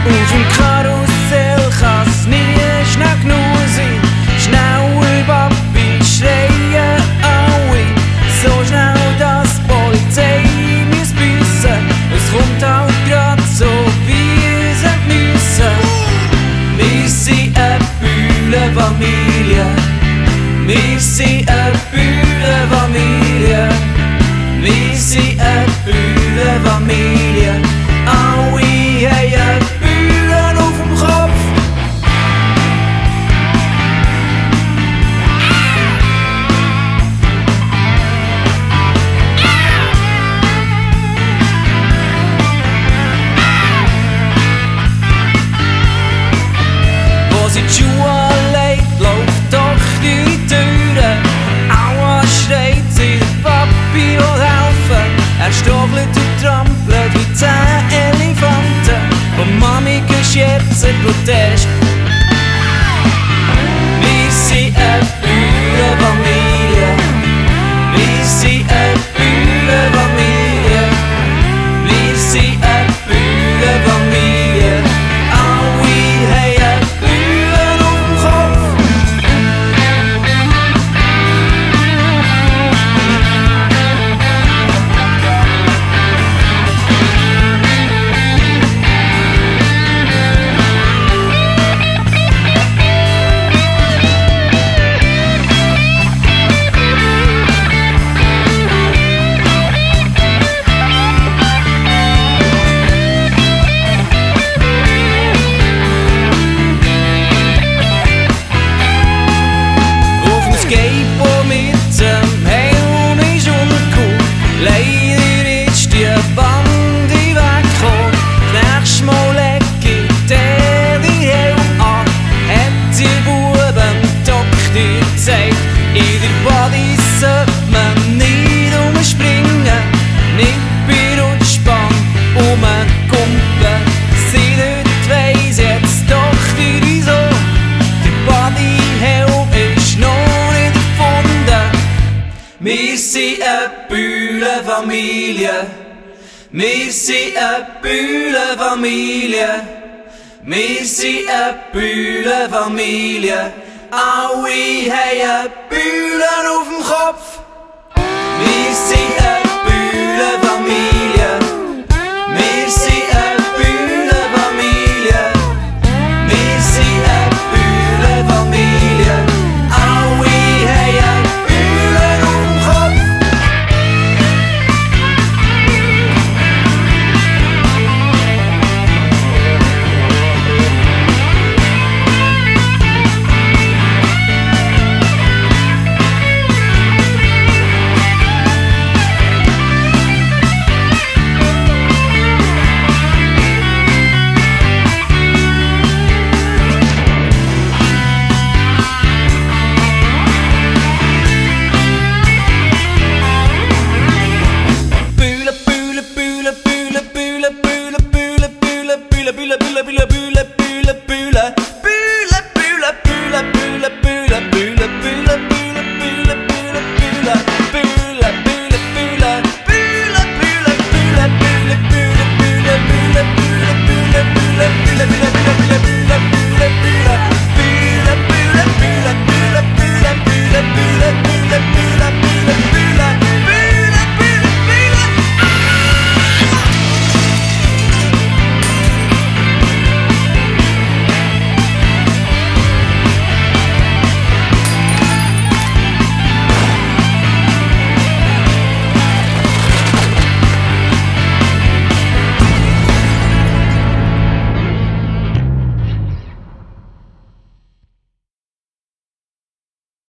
Auf dem Karussell kann's nie schnell genug sein. Schnell, Papi, schreien alle. So schnell, dass die Polizei muss büssen. Es kommt halt grad so, wie es müssen. Wir sind eine Büle-Familie. Wir sind eine Büle-Familie. Wir sind eine Büle-Familie. Alle haben Bühlen auf dem Kopf. Wo sie die Schuhe legt, läuft doch die Türen. Aua, schreit sie, der Papi will helfen. Er stochelt und trampelt wie 10 Elefanten. Und Mami geschätzt Protest. Wir sind eine Büle-Familie. Wir sind eine Büle-Familie. Wir sind eine Büle-Familie. Alle haben Bühlen auf dem Kopf. Skateboard mit dem Helm ist uncool. Leider ist die Bande weggekommen. Nächstes Mal leg ich dir die Helm an. Hat die Buben Doktor gesagt. In der Body sollte man nicht umspringen. Nicht bei Rutschbahn rumkumpen. Sie dort weiss jetzt Doktor wieso. Der Bodyhelm ist noch. Wir sind eine Büle-Familie. Wir sind eine Büle-Familie. Wir sind eine Büle-Familie. Alle haben Bühlen auf dem Kopf. Wir sind eine Büle-Familie. Wir sind eine Büle-Familie. Wir sind eine Büle-Familie. Alle haben Bühlen auf dem Kopf. Büle, Büle, Büle, Büle, Büle, Büle, Büle, Büle, Büle, Büle, Büle, Büle, Büle,